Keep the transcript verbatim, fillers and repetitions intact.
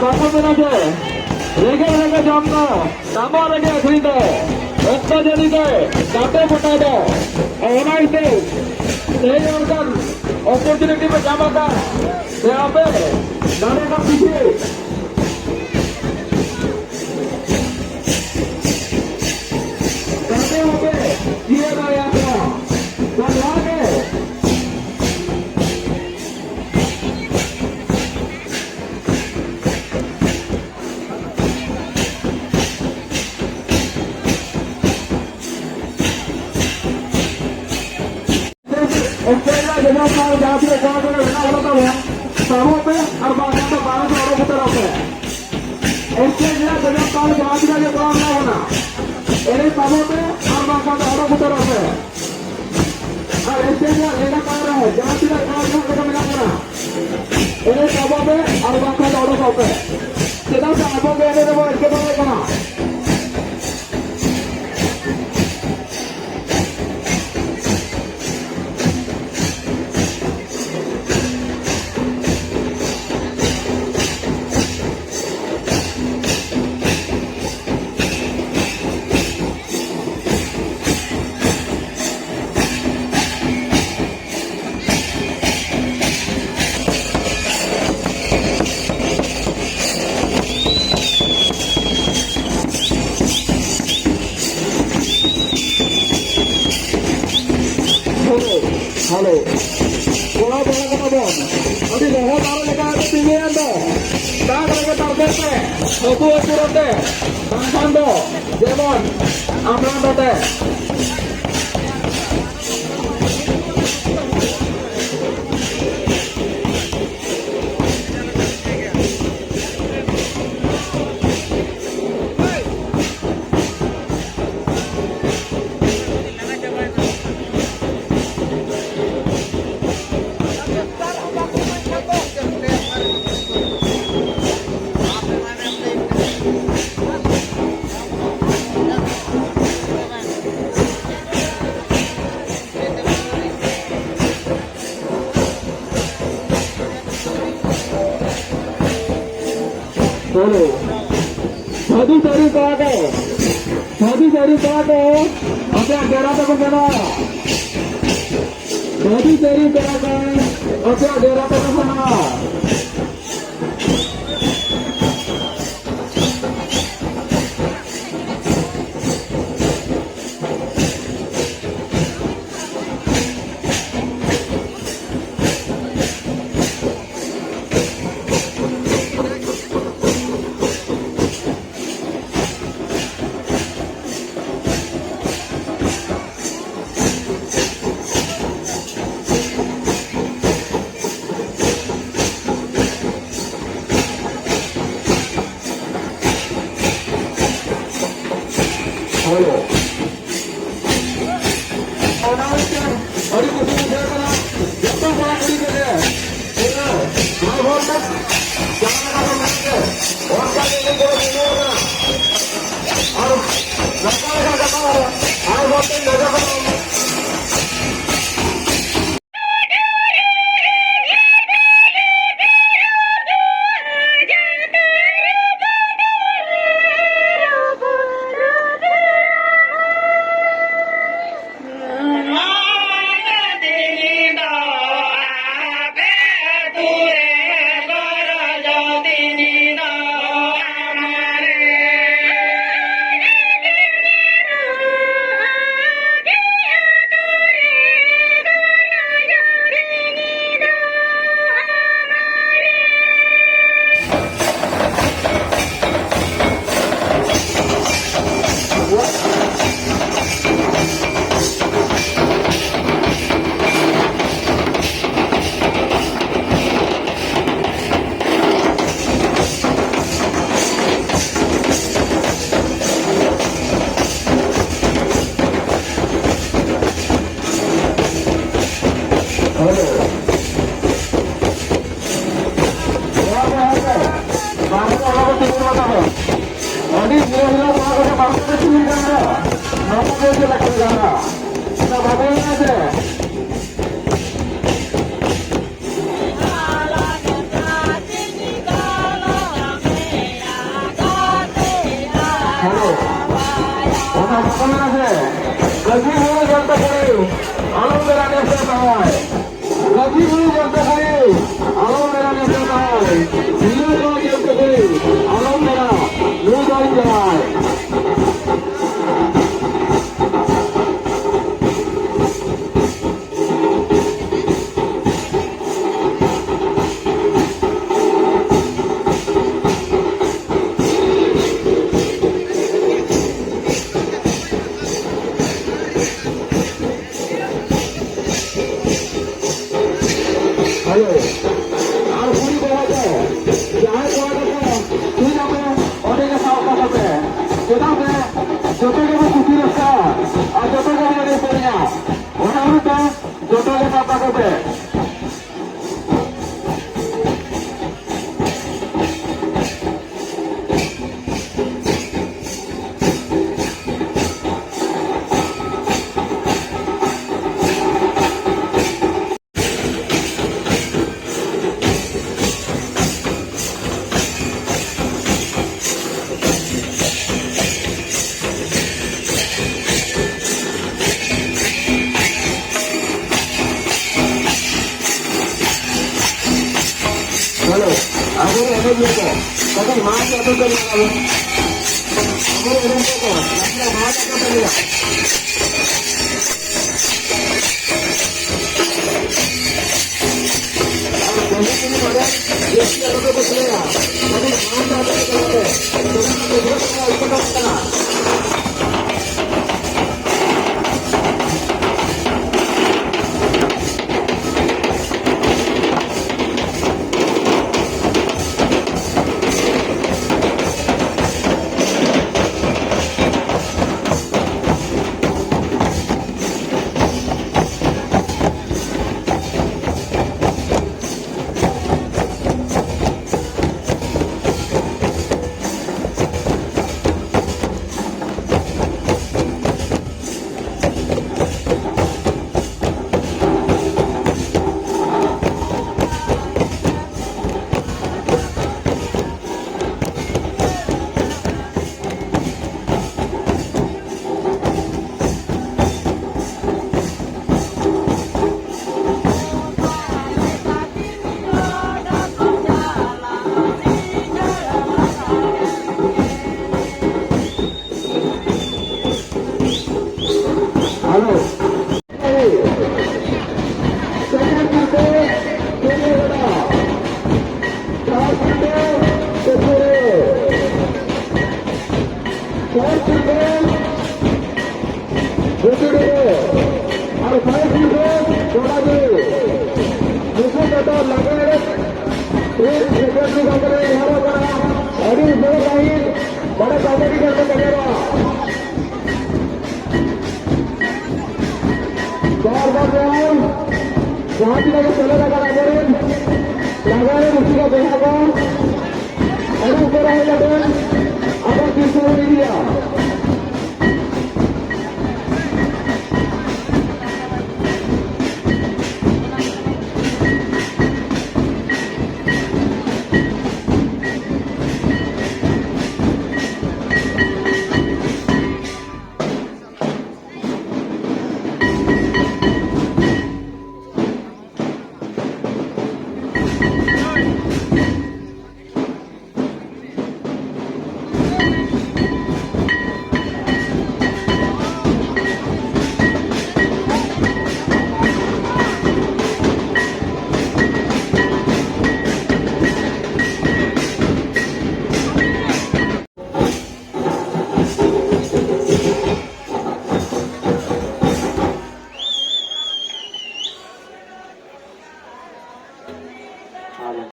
ᱟᱠᱚ ᱢᱮᱱᱟ ᱡᱮ ᱨᱮᱸᱜᱮᱡ ᱨᱮᱜᱮ ᱡᱚᱢ ᱫᱚ, ᱫᱟᱢᱟᱜ ᱨᱮᱜᱮ ᱟᱹᱠᱷᱨᱤᱧ ᱫᱚ, ᱚᱠᱛᱚ ᱡᱟᱹᱱᱤ ᱫᱚ ᱜᱟᱛᱮ ᱜᱚᱴᱟ ᱫᱚ᱾ ᱚᱱᱟ ᱤᱭᱟᱹᱛᱮ ᱛᱮᱦᱮᱧ ᱚᱱᱠᱟᱱ opportunity ᱯᱮ ᱧᱟᱢ ᱟᱠᱟᱫ ᱡᱮ ᱟᱯᱮ ᱱᱚᱰᱮ ᱠᱷᱚᱱ ᱠᱤᱪᱷᱩ ᱜᱟᱛᱮ ᱦᱚᱸᱯᱮ ᱤᱭᱟᱹ ᱫᱟᱲᱮᱭᱟᱠᱚᱣᱟ᱾ ᱛᱚ ᱱᱚᱣᱟ ᱜᱮ stage ᱨᱮ ᱡᱮᱢᱚᱱ ᱥᱟᱨ ᱡᱟᱦᱟᱸ ᱛᱤᱱᱟᱹᱜ ᱠᱚᱲᱟ ᱠᱚ ᱢᱮᱱᱟᱜ ᱵᱚᱱᱟ ᱛᱟᱵᱚᱱ, ᱥᱟᱵᱚᱜ ᱯᱮ ᱟᱨ ᱵᱟᱝᱠᱷᱟᱱ ᱫᱚ ᱵᱟᱨᱦᱮ ᱥᱮᱫ ᱚᱰᱚᱠ ᱩᱛᱟᱹᱨᱚᱜ ᱯᱮ᱾ Stage ᱨᱮ ᱡᱮᱢᱚᱱ ᱥᱟᱨ ᱡᱟᱦᱟᱸ ᱛᱤᱱᱟᱹᱜ ᱜᱮ ᱠᱚᱲᱟ ᱢᱮᱱᱟᱜ ᱵᱚᱱᱟ, ᱮᱱᱮᱡ ᱥᱟᱵᱚᱜ ᱯᱮ ᱟᱨ ᱵᱟᱝᱠᱷᱟᱱ ᱫᱚ ᱚᱰᱚᱠ ᱩᱛᱟᱹᱨᱚᱜ ᱯᱮ᱾ ᱟᱨ stage ᱨᱮᱭᱟᱜ ᱞᱮᱸᱜᱟ ᱯᱟᱲᱟ ᱨᱮᱦᱚᱸ ᱡᱟᱦᱟᱸ ᱛᱤᱱᱟᱹᱜ ᱠᱚᱲᱟ ᱜᱤᱫᱽᱨᱟᱹ ᱠᱚ ᱢᱮᱱᱟᱜ ᱵᱚᱱᱟ, ᱮᱱᱮᱡ ᱥᱟᱵᱚᱜ ᱯᱮ ᱟᱨ ᱵᱟᱝᱠᱷᱟᱱ ᱫᱚ ᱚᱰᱚᱠᱚᱜ ᱯᱮ᱾ ᱪᱮᱫᱟᱜ ᱥᱮ ᱟᱵᱚ ᱜᱮ ᱮᱱᱮᱡ ᱨᱮᱵᱚᱱ ᱮᱴᱠᱮᱴᱚᱬᱮᱜ ᱠᱟᱱᱟ᱾ Hello, hello. ᱠᱚᱲᱟ ᱠᱚᱲᱟ ᱠᱟᱱᱟ ᱵᱚᱱ᱾ ᱟᱹᱰᱤ ᱞᱚᱦᱚᱫ ᱟᱨ ᱞᱮᱠᱟ ᱟᱹᱰᱤ ᱛᱤᱸᱜᱩᱭᱮᱱ ᱫᱚ᱾ ᱫᱟᱜ ᱨᱮᱜᱮ ᱛᱟᱨᱠᱮᱛ ᱯᱮ, ᱟᱹᱛᱩ ᱟᱹᱪᱩᱨᱚᱜ ᱯᱮ᱾ ᱵᱟᱝᱠᱷᱟᱱ ᱫᱚ ᱡᱮᱢᱚᱱ ᱟᱢᱲᱟ ᱰᱚᱴᱮ᱾ ᱦᱮᱞᱳ᱾ ᱥᱟᱹᱫᱷᱩ ᱥᱟᱹᱨᱤ ᱠᱚᱲᱟ ᱠᱚ, ᱥᱟᱹᱫᱷᱩ ᱥᱟᱹᱨᱤ ᱠᱚᱲᱟ ᱠᱚ, ᱟᱯᱮᱭᱟᱜ ᱰᱮᱨᱟ ᱛᱮᱠᱚ ᱥᱮᱱᱚᱜᱼᱟ᱾ ᱥᱟᱹᱫᱷᱩ ᱥᱟᱹᱨᱤ ᱠᱚᱲᱟ ᱠᱚ, ᱟᱯᱮᱭᱟᱜ ᱰᱮᱨᱟ ᱛᱮᱠᱚ ᱥᱮᱱᱚᱜᱼᱟ᱾ ᱦᱮᱞᱳ᱾ ᱚᱱᱟ ᱢᱤᱫᱴᱮᱱ ᱟᱹᱰᱤ ᱠᱩᱥᱤ ᱵᱩᱡᱷᱟᱹᱣ ᱠᱟᱱᱟ, ᱡᱚᱛᱚ ᱠᱚᱲᱟ ᱠᱩᱲᱤ ᱠᱚᱜᱮ᱾ ᱦᱮᱸ, ᱟᱨ ᱦᱚᱲ ᱠᱚ ᱡᱟᱦᱟᱸ ᱞᱮᱠᱟ ᱠᱚ ᱢᱮᱱ ᱠᱮᱫ, ᱚᱱᱠᱟ ᱜᱮ ᱤᱧ ᱫᱚ ᱵᱩᱡᱷᱟᱹᱣ ᱠᱟᱱᱟ᱾ ᱟᱨ ᱱᱚᱝᱠᱟ ᱞᱮᱠᱟ ᱠᱟᱛᱷᱟ ᱟᱨ ᱦᱚᱲ ᱴᱷᱮᱱ ᱱᱚᱡᱚᱨ ᱠᱟᱛᱮ ᱟᱸᱡᱚᱢ ᱢᱮᱱᱟᱜ ᱥᱮ? ᱜᱟᱹᱡᱤ ᱦᱩᱲᱩ ᱡᱚᱢ ᱛᱮ ᱠᱩᱲᱤ, ᱟᱞᱚᱢ ᱵᱮᱲᱟ ᱱᱮᱥ ᱫᱚ ᱛᱟᱦᱟᱭ᱾ ᱜᱟᱹᱡᱤ ᱦᱩᱲᱩ ᱡᱚᱢ ᱛᱮ ᱠᱩᱲᱤ, ᱟᱞᱚᱢ ᱵᱮᱲᱟ ᱱᱮᱥ ᱫᱚ ᱛᱟᱦᱟᱭ᱾ ᱵᱤᱞᱟᱹ ᱫᱚ ᱡᱚᱢ ᱛᱮ ᱠᱩᱲᱤ, ᱟᱞᱚᱢ ᱵᱮᱲᱟ, ᱱᱩᱭ ᱫᱚ ᱤᱧ ᱡᱟᱶᱟᱭ᱾ ᱦᱮᱞᱳ᱾ ᱟᱨ ᱠᱩᱲᱤ ᱵᱟᱵᱟ ᱠᱚ, ᱡᱟᱦᱟᱸᱭ ᱠᱚᱲᱟ ᱠᱚᱠᱚ ᱛᱩᱧ ᱟᱠᱚ, ᱚᱸᱰᱮ ᱜᱮ ᱥᱟᱵ ᱠᱟᱠᱚ ᱯᱮ᱾ ᱪᱮᱫᱟᱜ ᱥᱮ ᱡᱚᱛᱚ ᱜᱮᱵᱚ ᱠᱩᱥᱤ ᱨᱟᱹᱥᱠᱟᱹᱜᱼᱟ ᱟᱨ ᱡᱚᱛᱚ ᱜᱮᱵᱚ ᱮᱱᱮᱡ ᱥᱮᱨᱮᱧᱟ᱾ ᱚᱱᱟ ᱠᱷᱟᱹᱛᱤᱨ ᱛᱮ ᱡᱚᱛᱚ ᱜᱮ ᱥᱟᱵ ᱠᱟᱠᱚ ᱯᱮ᱾ ᱦᱮᱞᱳ, ᱟᱵᱚᱨᱮᱱ ᱮᱱᱮᱡᱤᱭᱟᱹ ᱠᱚ, ᱠᱟᱹᱴᱤᱡ ᱢᱟᱭᱤᱠ ᱟᱹᱛᱩ ᱠᱚ ᱧᱮᱞ ᱟᱵᱚᱱ᱾ ᱟᱵᱚᱨᱮᱱ ᱮᱱᱮᱡᱤᱭᱟᱹ ᱠᱚ, ᱱᱟᱥᱮᱱᱟᱜ ᱢᱟᱭᱤᱠ ᱟᱹᱛᱩ ᱠᱚ ᱧᱮᱞᱟ᱾ ᱟᱨ ᱠᱟᱹᱢᱤ ᱠᱚ ᱵᱟᱲᱟᱭᱟ, ᱡᱟᱹᱥᱛᱤ ᱟᱞᱚ ᱠᱚ ᱠᱩᱥᱤᱭᱟᱜᱼᱟ᱾ ᱠᱟᱹᱴᱤᱡ ᱢᱟᱭᱤᱠ ᱟᱹᱛᱩ ᱠᱚ ᱧᱮᱞᱟ᱾ ᱠᱟᱱᱟ᱾ ᱵᱟᱲᱮ ᱠᱟᱹᱣᱰᱤ ᱜᱮ ᱠᱚ ᱛᱮᱭᱟᱨᱚᱜᱼᱟ᱾ ᱵᱟᱨ ᱵᱟᱨ ᱨᱮᱦᱚᱸ ᱡᱟᱦᱟᱸ ᱛᱤᱱᱟᱹᱜ ᱜᱮ ᱥᱮᱞᱮᱫ ᱟᱠᱟᱱ ᱟᱵᱚᱨᱮᱱ ᱞᱟᱜᱟᱱ ᱨᱮ ᱨᱩᱥᱤᱠᱟ ᱵᱚᱭᱦᱟ ᱠᱚ, ᱟᱹᱰᱤ ᱩᱥᱟᱹᱨᱟ ᱦᱮᱡ ᱠᱟᱛᱮ ᱟᱵᱚ ᱛᱤᱨᱥᱟ ᱵᱚᱱ ᱤᱫᱤᱭᱟ᱾